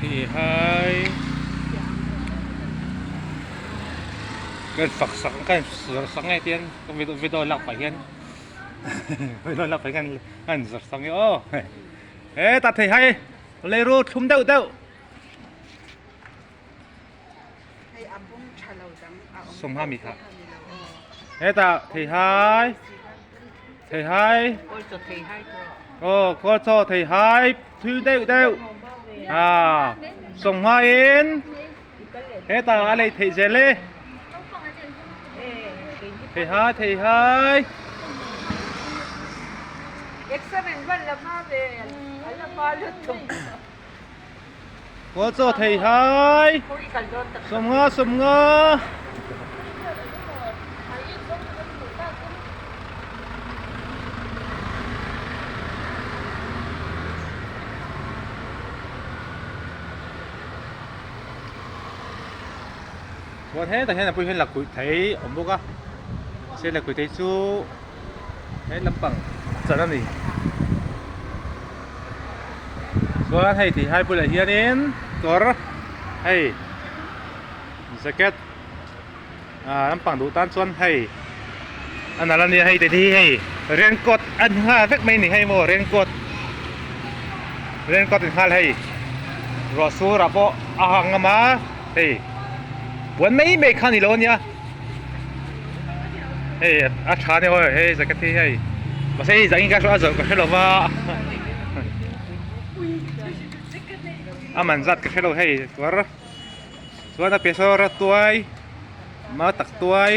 Theihai kan fak sak kan zawrh sak nge tian ka video lak pah hian video lak pah hian kan zawrh sak nge aw hetah theihai leiru thlum deuh deuh. Sawmha mi kha hetah theihai theihai aw kawl chaw theihai thui deuh deuh ah sawmha in hetah a lei theih zel e theihai theihai. Kawl chaw thei hai sawmnga sawmnga chuan hetah hian a pui hian lakhuih thei a awm bawk a mahse lakhuih thei chu he lampang chan a ni. Chuan hei tih hai bulah hianin kawr hei jacket ah lampang duh tan chuan hei a nalh a nia hei te hi hei raincoat a ni nghal vek mai a ni hei maw raincoat raincoat a ni nghal hei ruah sur ah pawh a ha ngam a hei puan mai mai kha a ni lo a nia hei a tha a ni aw hei jacket hi hei mahse hei zah in ka hria a zawrh ka hre lo va a man zat ka hre lo hei kawr chuan a piah saw rawt tuai mau tak tuai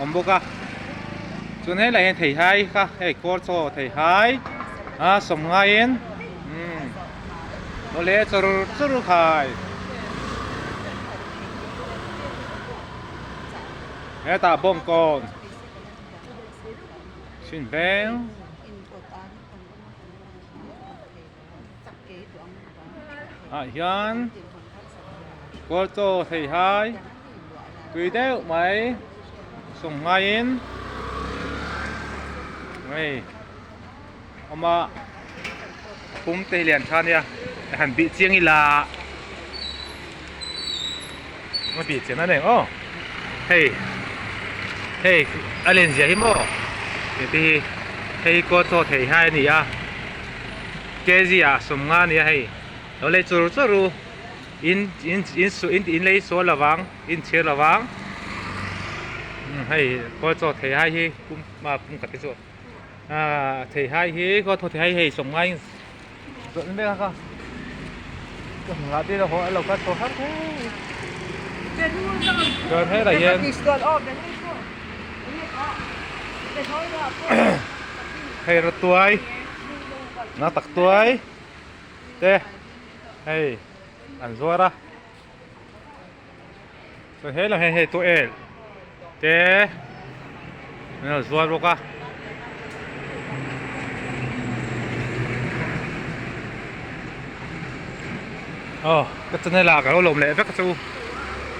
awm bawk a chuan helaiah hian theihai kha hei kawl chaw theihai a sawmngaiin umm awle chawr chawr khai. Hetah bawngkawn chin veng ah hian kawl chaw thei hai tui deuh mai sawmngaiin hei awm a pum te hi lian tha ania han bih chiang ila a bih chian a ni aw hei hei a len zia hi maw hei te hi hei hi kaw chaw thei hai a ni a kg ah sawmnga a ni a hei lo lei chur chur u in in in in in lei sual lovang in chhir lovang hei kaw chaw thei hai hi pum pum khat te chu. Ah theihai hi khaw thaw theihai hei sawmngai zawrh mek a kha ka hmu ngah tir a haw a lo kha thaw har hle chuan helai hian hei rawtuai na tak tuai te hei an zuar a chuan helai hian hei tu el te an lo zuar bawk a aw ka channel ah ka lo lawm leh vek chu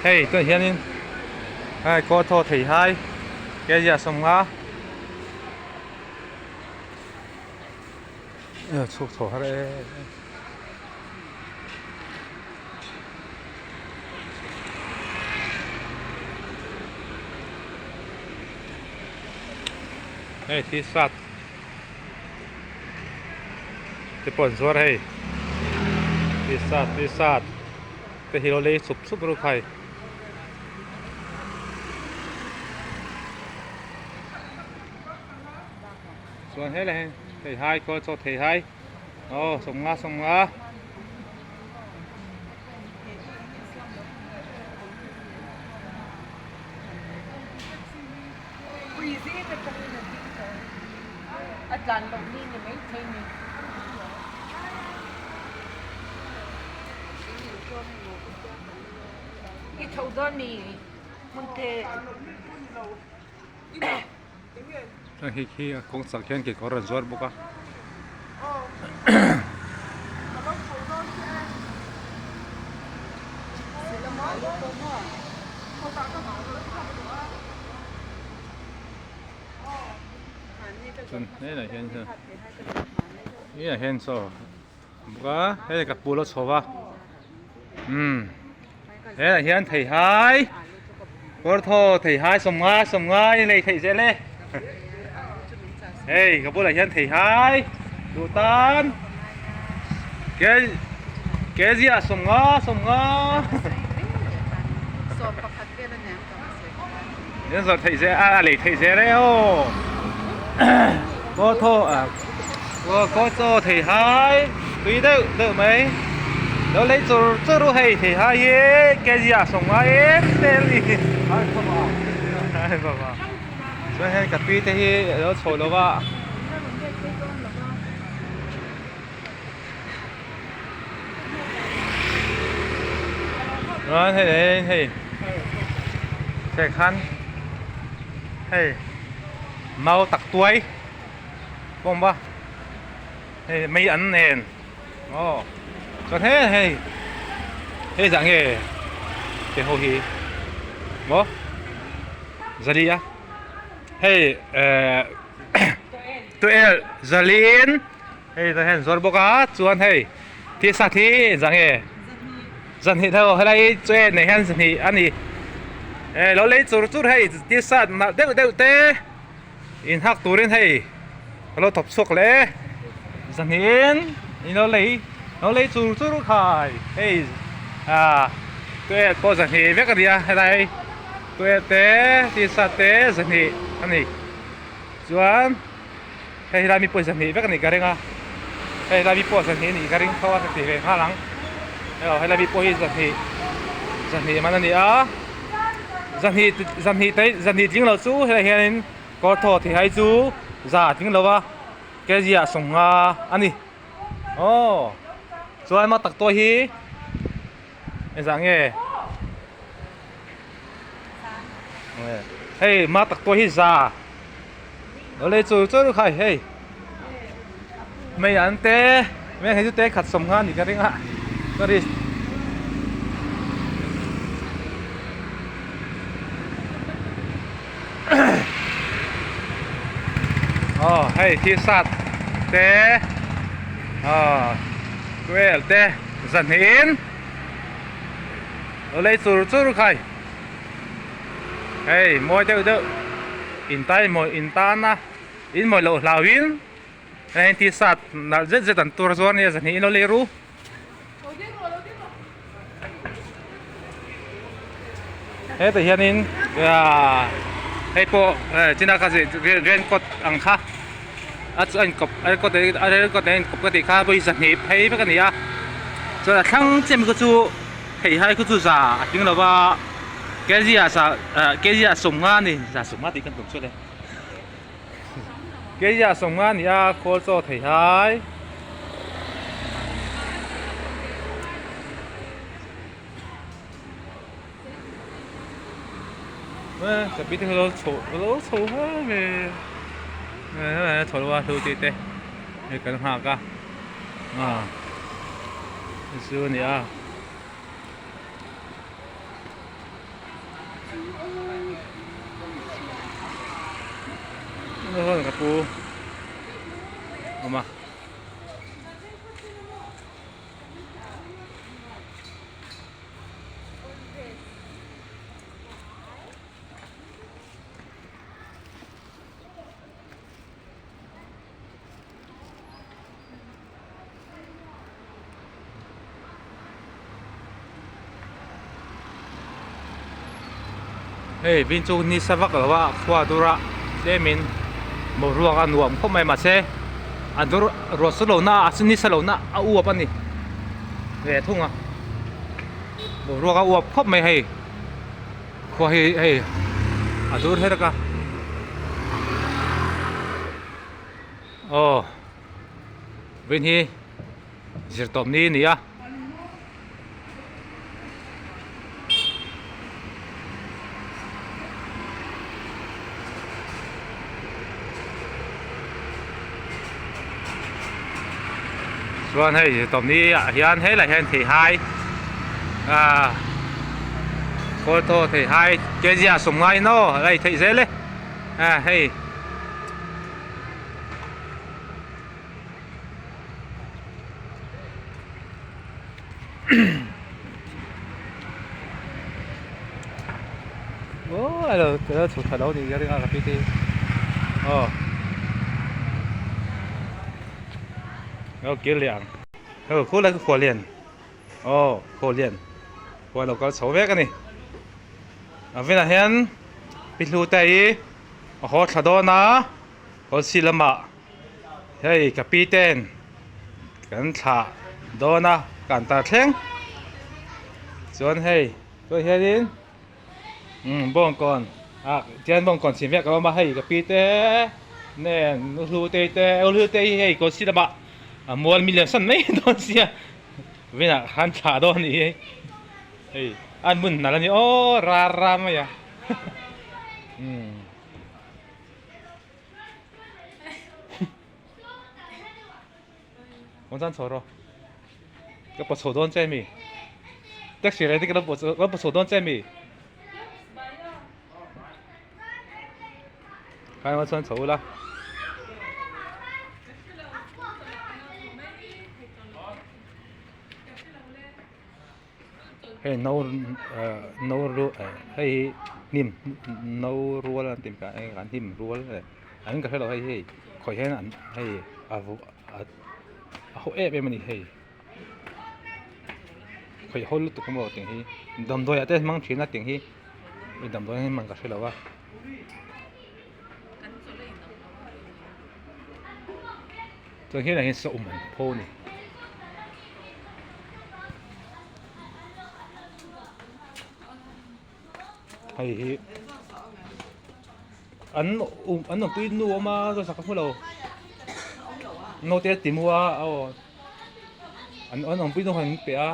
hei tunah hianin hei kaw thaw thei hai kg ah 50 chhuk chho har em em. Hei t-shirt te pawh an zuar hei t-shirt t-shirt te hi lo lei sup sup ruk hai chuan helai hian theihai khawl chaw theihai. Aw 50 50 Chuan hei khi a kawng chak hian kekawr an zuar bawk a. Chuan helaiah hian hian saw bawk a hei ka pul a chho va. Umm helaiah hian theihai kawr thaw theihai sawmnga sawmnga in lei theih zel e hei ka bulah hian theihai duh tan ke ke ziah sawmnga sawmnga in zawrh theih zel a lei theih zel e aw kawr thaw ah kawr chaw theihai tui deuh deuh mai lo lei chur chur u hei theihai hi kg ah sawmnga em em a ni chuan hei ka pi te hi a lo chho lo va. Chuan hei leh hei hei khan hei mau tak tuai pawm va hei mei an nen aw chuan he hei hei zah nge te ho hi maw zali a hei ehh tuel zaliin. Hei tah hian zuar bawk a chuan hei tisa hi engzah nge zanhnih tho helai chaw nei hian zanhnih a ni eh lo lei chur chur hei tisa nalh deuh deuh te inhak turin hei ka lo thawp chhuak leh zanhnihin in lo lei lo lei chur chur khai hei ah tuet pawh zanhnih vek a ni a helai tuet te tisa te zanhnih a ni chuan. Hei helai mi pawisa hnih vek a nih ka ring a, hei helai mi pawisa hnih a nih ka ring tho a ka ti ve nghal ang, hei helai mi pawh hi zahnih zahnih man a ni a, zahnih zahnih te zahnih tling lo chu helaiah hianin kawr thaw thei hai chu za a tling lo va kg ah sawmnga a ni aw chuan mak tak tawh hi engzah nge hei mak tak tawh hi za. Awle chu chu khai hei mei an te mei hei chu te khat sawm nga ni ka ring a sorry aw hei t-shirt te aw towel te zahnihin awle chur chur khai. Hei mawi deuh deuh in tai mawi in tan a in mawi loh hlau in heng t-shirt nalh zet zet an tur chuan nia zahnih in lo lei ru. Hetah hianin ahh hei pawh china kha raincoat ang kha a chu a inkawp a raincoat a inkawp ka tih kha vawi zahnih phei vek a ni a chuan a thlang chiah mai kha chu. Hei hai khu chu za a tling lo va kg ah sa ah kg ah sawmnga a ni za sawmnga tih kan tum chuan e kg ah sawmnga a ni a khawl chaw thei hai ka pi te lo chho lo chho ha ve chho lo a hlu tih te hei kan nghak a. Ah chu a ni a. Ka pu awm a. Hei vin chu nisa vak lo a khua dur a tlemin boruak a nuam khawp mai mahse a dur ruah chu lo na a nisa lo na a uap a ni ve thung a boruak a uap khawp mai hei. Khua hi hei a dur herk a aw vin hi zirtawp ni a ni a. Chuan hei zirtawp ni ah hian helaiah hian theihai ah khawl thaw theihai kg ah sawmngai in aw a ei theih zel e ah hei. Ka lo chho tha lo tih ka ring a ka pi te hi aw lo kir leh ang hei khulai khu khualian aw khualian khuan lo kal chho vek a ni a vinah hian pi hlu te hi a haw thla dawn a kawlsi lamah hei ka pi ten kan thlah dawn a kan tar thleng chuan hei tunah hianin. Umm bawngkawn ah tihian bawngkawn chhim vek a awm a hei ka pi te nen u hlu te te u hlu te hi hei kaw si lamah a mual mi lian san mai dawn sia vinah khan thlah dawn a nih hi hei an hmun nalh a ni aw rar rar mai a umm. Awm chuan chho rawh ka pawt chho dawn che mi taxi rei te ka lo pawt ka lo pawt chho dawn che mi khai awm chuan chho ula hei no no ru hei hi hnim no rual an tih ang hnim rual an ka hrelo hei hi khawi hian an hei a a ho em em a ni hei khawi hawl lutuk emaw tih hi damdawi ah te hmang thin a tih hi damdawi ah hian hman ka hrelo a. Chuan helaiah hian saum an pho a ni. Hei hi an um an awmpui nu a awm a zawsa ka hmu lo naute a ti mu a aw an an awmpui nu khan an pe a.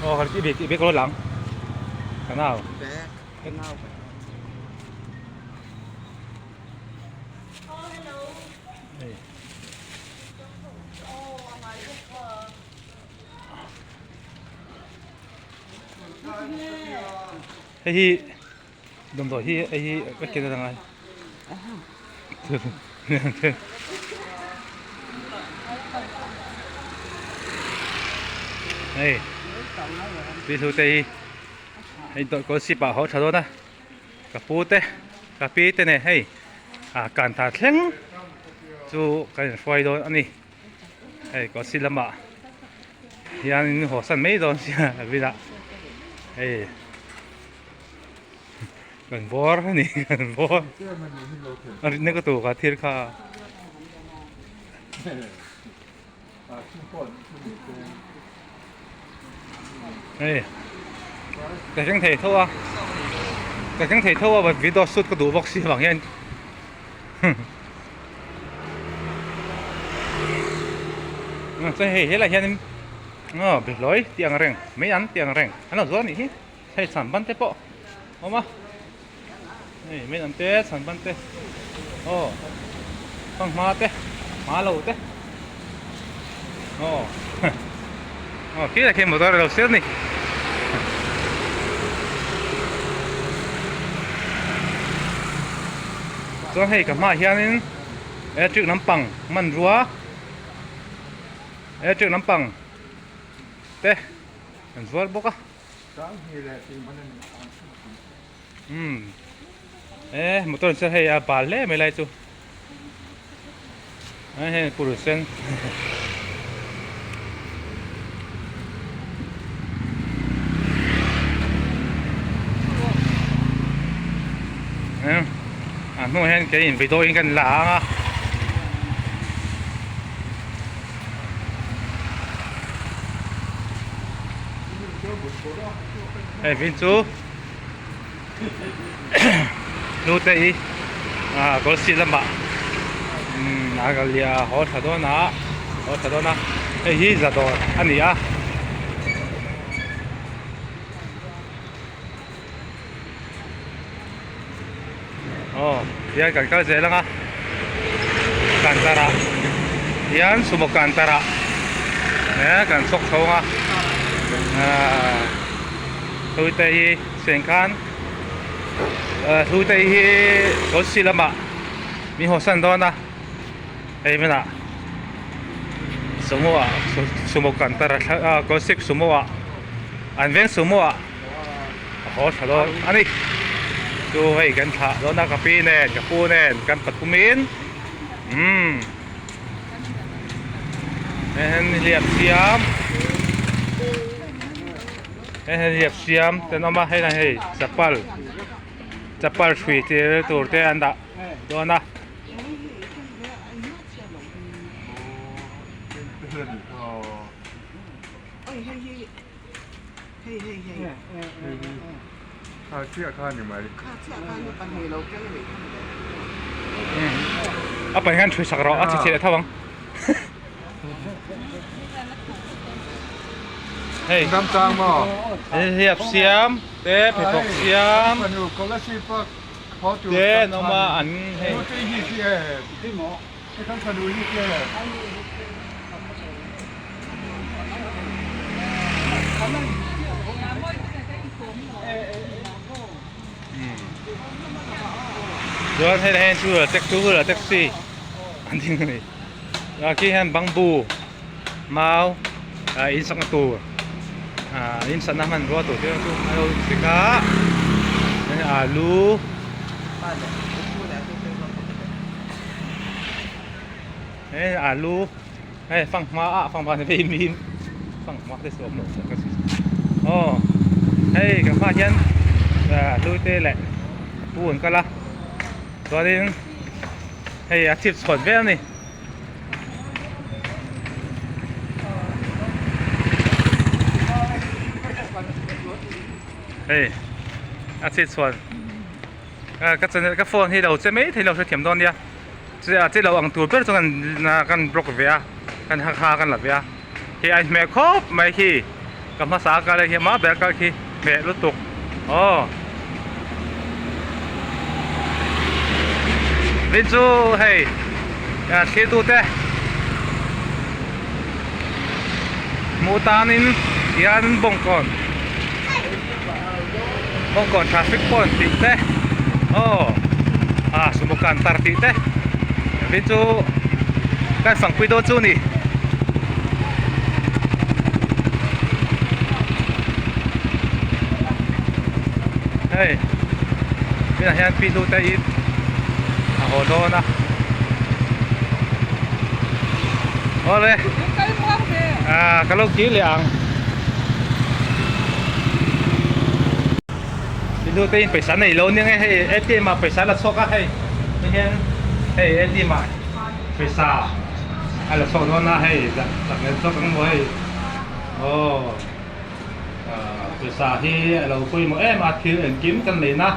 Aw kan tih bik bik lo lang ka nau Hei hi damdawi hi hei hi ka ken a ngai hei tui hlu te hi hei dawt kawl sip ah a haw tha dawn a ka pu te ka pi te nen hei ah kan ta thleng chu kan inhruai dawn a ni. Hei kawsi lamah hianin haw san mai dawn sia a vinah hei kan bawr a ni kan bawr a rinna ka tur kha thil kha hei ka thleng thei tho a ka thleng thei tho a video shoot ka duh bawk si avang hian. Chuan hei helaiah hianin aw behlawi tih ang reng mai an tih ang reng an lo zuar anih hi hei chhan ban te pawh a awm a hei mai an te chhan ban te aw fanghma te hma lo te aw aw khilaiah khian motor a lo sir a ni. Chuan hei ka hmaah hianin electric lampang hmanrua electric lampang te an zuar bawk a umm e motor an siam hei a bal hle mai lai chu hei purun sen. A hnuah hian kei in video in kan la ang a. Hei vin chu hnute i. Ah Kawlsih lamah umm a kal leh a haw thla dawn a haw thla dawn a hei hi zadawr a ni a. Aw tihian kan kal zel ang a kantara hian sumo kantara eh kan chhawk chho ang a ah hlui te hi seng khan ah hlui te hi kawlsi lamah min haw san dawn a hei hmunah sumo ah sumo kantara ah kawlsik sumo ah an veng sumo ah. A haw thla dawn a ni. Chu hei kan thlah dawn a ka pi nen ka pu nen kan pathumin umm hei hian hliap siam hei hian hliap siam te an awm a hei hei chapal chapal hrui tir tur te an dah dawn a. Hei hei hei. Kha chiah kha ni mai. Kha chiah kha ni pahnih lo keng ni. A pahnih khan ṭhui sak rawh a chhe chhe leh tho ang. Hei. Dam chang maw? Hliap siam te pheikhawk siam te an awm a an hei. Chuan hei hian two wheeler two wheeler taxi an ding a ni ah khi hian bamboo mau ah in sakna tur ah in sakna hmanrua tur te chu a lo chik a alu. Hei alu hei fanghma ah fanghma ni vei mim fanghma te chu awm lo ka si aw hei ka hmaah hian alu te leh pu an kal a chuanin hei a chip chhuat vel a ni. Hei a chip chhuat ka channel ka phone hi lo che mai thei lo hrethiam dawn nia. Che che lo ang tur ber chu kan kan block ve a kan ha kha kan la ve a khi a inhmeh khawp mai khi ka hmasa a kal a khi a hma ber a kal khi hmeh lutuk aw vin chu hei thlir tute hmuh tanin hian bawngkawn bawngkawn traffic point tih te aw ah sumo kantar tih te tin chu kan fangpui dawn chu a ni. Hei tunah hian pi hnute in a haw dawn a awle ah ka lo kir leh ang. Pi hnute in pawisa nei lo nia nge hei atm ah pawisa la chhuak a hei ti hian hei atm ah pawisa a la chhuak dawn a hei zak leh chhuak ang maw hei aw ah pawisa hi a lo pawimawh em a thil engkim kan nei na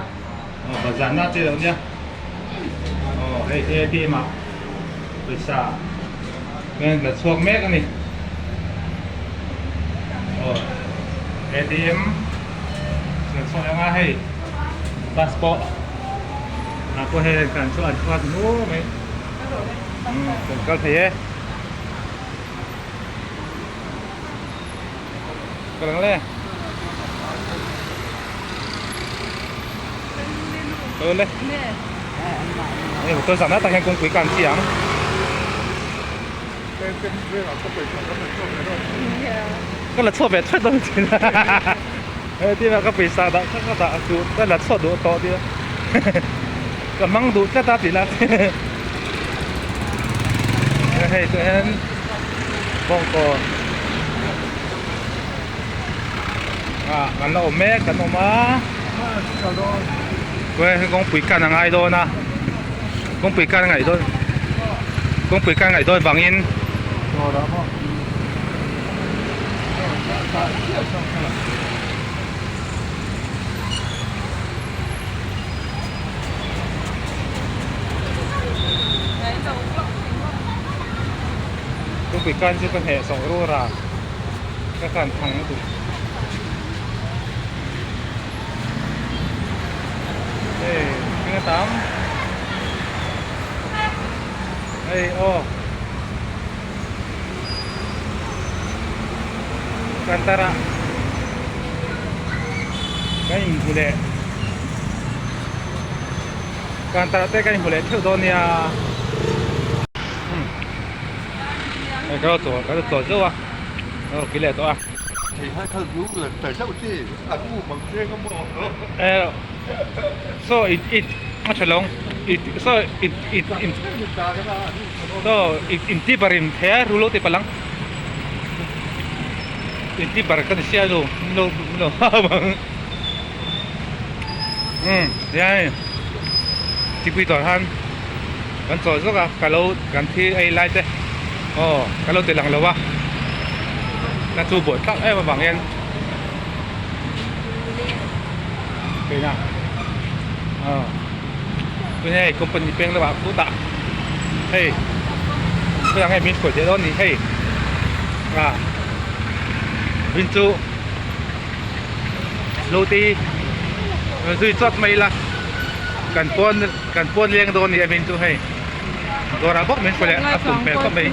aw bazar na te lo nia aw hei atm ah pawisa la chhuak mek a ni aw atm la chhuak ang a hei bus pawh ah pawh hei kan chu an chhuat hnu mai kan kal thei e ka lang le Ka le hei motor zan tak hian kawngpui kan chi ang. Ka la chhuak ve thawt dawn thin hei tia ka pawisa dah kha ka dah duh ka la chhuak duh tawh tia ka hmang duh tlat a tih la hei tah hian bawngkawn ah kan la awm mek kan awm a kawngpui kan a ngai dawn a kawngpui kan a ngaih dawn kawngpui kan a ngaih dawn vangin Lungpui kan chu ka hneh sawh rur a, ka khan thang lutuk. Hei hring a tam. Hei aw. Kantara kan inhmu leh Kantara te kan inhmu leh theuh dawn nia umm ka lo chawl ka lo chawl zeuh a ka lo kil leh tawh a. So it it a tha lo it so it it so it inti barin thei a rulo tih palh ang inti bar ka ni sia lo lo lo bang um tihian thingpui dawr han kan chawl zawk a ka lo kan thil ei lai te aw ka lo ti lang lo a na chu buai thlak em avang hian keina aw. Tuna hei company peng deuh ah khutah hei khawilai nge min hruai theih dawn ni hei ah vin chu lo te hi zui chawt mai ila kan pawn kan pawn leng dawn ni a vin chu hei dawrah bawk min hruai leh a tum hmel khawp mai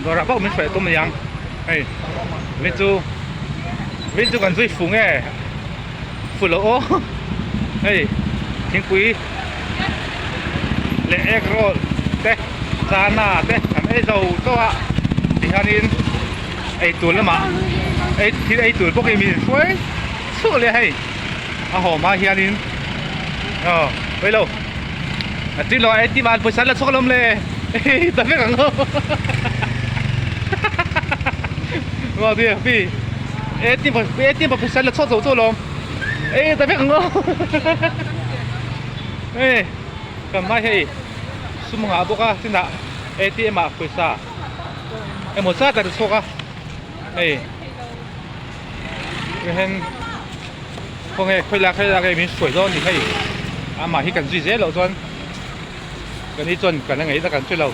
dawrah bawk min hruai tum a niang hei vin chu. Vin chu kan zui fu nge fu lo aw hei thingpui leh egg roll te chana te kan ei zo tawh a tihianin eitur lamah ei thil ei tur bawk hi min hruai chhuah leh a hei a haw hma hianin aw pawi lo a tui lo a ATM ah pawisa la chhuak alawm le ta vek ang aw. ATM pawisa la chhuak zo chu alawm ei ta vek ang aw hei kan hmai hei sum nghah bawk a chinah ATM ah pawisa emaw zat a ri chhuak a hei tihian khawnge khawilai khawilai nge min hruai dawn a ni hei amah hi kan zui zel loh chuan kan ni chuan kan la ngaih na kan hre lo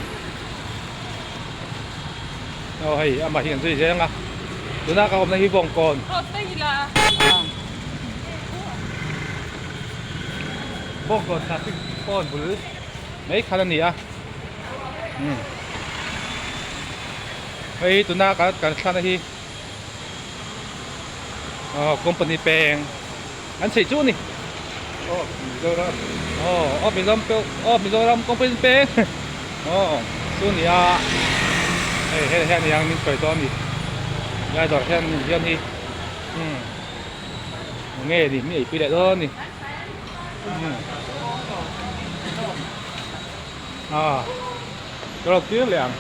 aw hei amah hi kan zui zel ang a tuna ka awmna hi Bawngkawn Bawngkawn traffic pawn bul mai khan a ni a umm hei tuna kan thlalakna hi. Aw company peng an chheih chu a ni aw Mizoram aw aw Mizoram pawh aw Mizoram company peng aw chu a ni a hei hei hian a ni ang min sawi dawn a ni helai dawr hian hian hi umm nge ni mi eipui leh dawn a ni umm aw ka lo kir leh ang.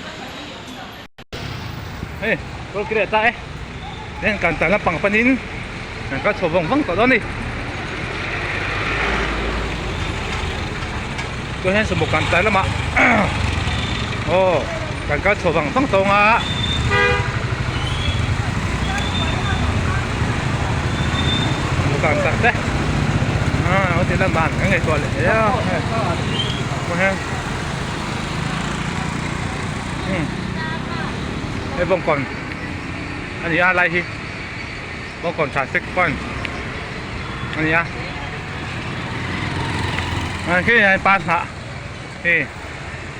Hei kawr ki leh ta e heng kan tan lampang panin kan kal chho vawng vawng tawh dawn a ni chuan hian sawmhmuh kan tan lamah aw kan kal chho vang vang tawh ang a. Kan tak te ah ti lam dan kan ngaihtuah leh hle a hei. Hei Bawngkawn a ni a lai hi Bawngkawn traffic point a ni a ah khi hian pa hnah hei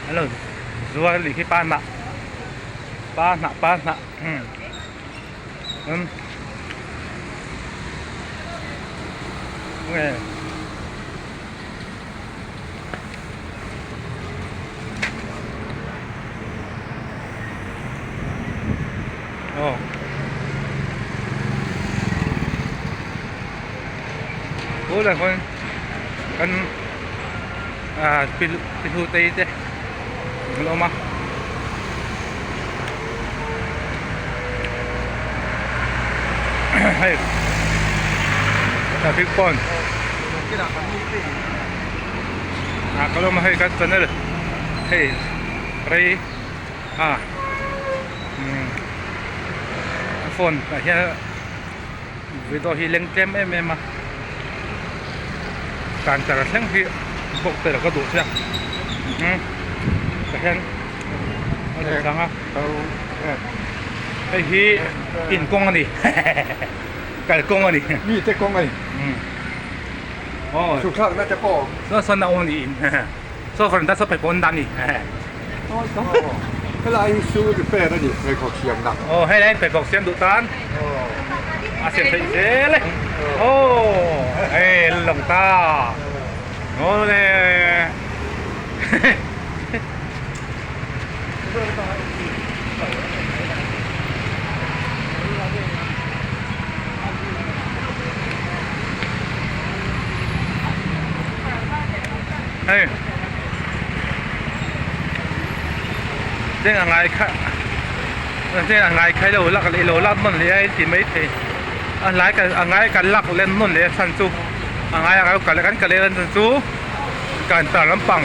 an lo zuar a nih khi pa hnah pa hnah pa hnah umm nge. Aw tunah khawn kan ah pi hlutei te an awm a hei traffic pawn. Ah ka lawm a hei ka channel hei rei a umm a phone ah hian video hi leng tlem em em a. Kanchar thleng hi bawk te lo ka duh chiah umm tah hian a rawn chang a hei hi in kawng a ni kalkawng a ni mi te kawng a ni aw chhuk thlakna te pawh saw sawn a awm a ni in saw veranda saw pheipawn dah a ni helai hi chu repair a ni pheikhawk siamna aw helai pheikhawk siam duh tan a siam theih zel e aw hei la lang ta aw le Hei Cheng a ngai kha cheng a ngai kha ilo lak ilo lak nawn leh a in ti mai thei a hlai kan a ngai kan lak len nawn leh a chhan chu a ngai a kan kan kal leh a chhan chu kan tar lampang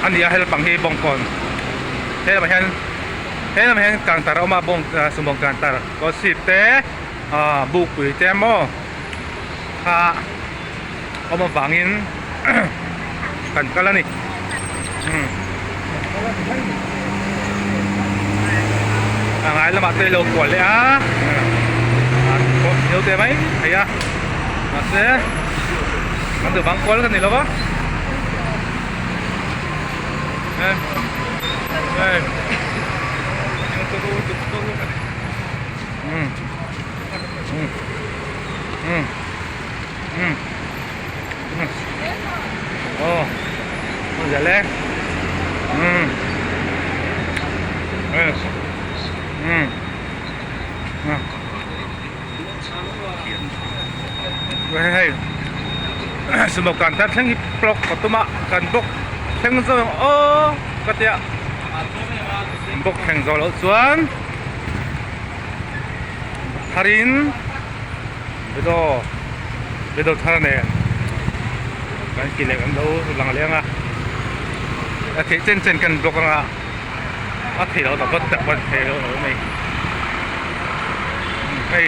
a ni a he lampang hi bawngkawn he lamah hian he lamah hian kangtar a awm a bawng sumo kangtar kawlsip te ah bukpui te maw kha awm avangin kan kal a ni a ngai lamah te ilo kual leh a te mai thei a mahse kan duh vang kual ka ni lo va Aw zel e umm umm hei hei sumo kan thar thleng hi block ka tum a kan block thleng zawng aw ka tia block thleng zawh loh chuan tharin. Video video thar nen kan ti leh kan lo lang leh anga a theih chen chen kan block anga a theih loh tak tak pawh theih loh lo mai hei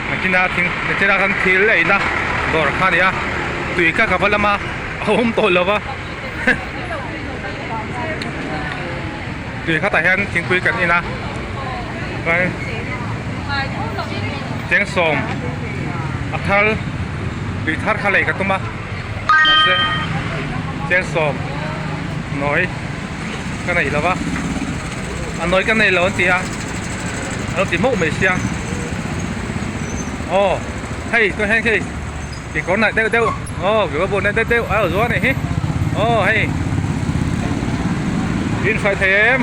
nakina thing nachina khan thil ei na dawr kha a ni a tui kha ka va lam a a awm tawh lo va tui khatah hian thingpui kan in a chuan chengsawm a thar tui thar kha lei ka tum a mahse chengsawm nawi ka nei lo va a nawi ka nei lo an ti a a lo ti hmauh mai sia aw hei tunah hian hei kekawr nalh deuh deuh aw kekawr bul nalh deuh deuh a lo zuar a nih hi aw hei in hruai thei em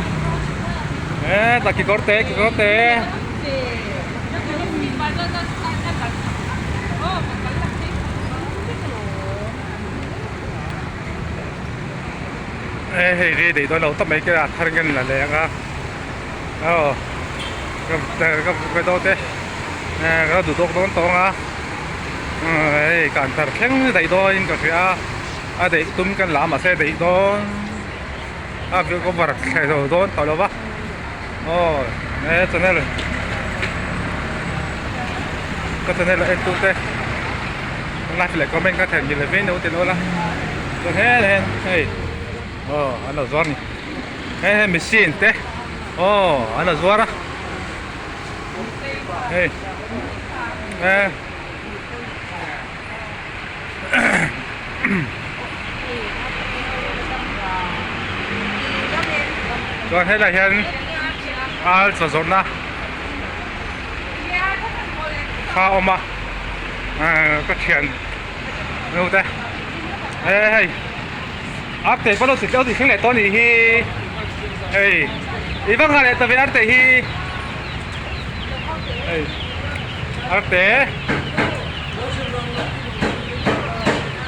hetah kekawr te kekawr te e hei ri daih dawn lo tawp mai ke a thar ngen la leng a aw ka ka dawn te ka duh tawk dawn tawng a. Hei kan thar thleng daih dawn in ka hria a a daih tum kan la a mahse daih dawn a cover thleh zo dawn tawh lo va aw he channel ka channel a en tu te like leh comment ka thlen ngil ve no ti lo la chuan helai hian hei aw an lo zuar a ni hei hei machine te aw an lo zuar a hei. Chuan helaiah hian al chaw zawrhna kha a awm a ka thian nu te e hei arte pawh lo ti thleng leh tawh a nih hi hei i va nghah leh ta ve arte hi. Hei arte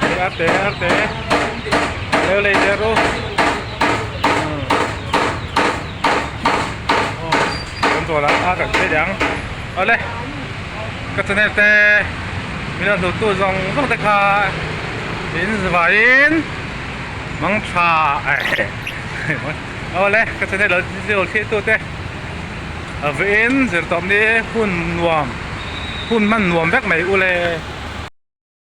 hei arte arte leo lei te ru kan chawl a a kan phei leh ang awle ka channel te min rawn hlut tu zawng zawng te kha in vaiin mang tha awle ka channel lo thlir tu te. A vein zir tawp ni hun nuam hun hman nuam vek mai ule.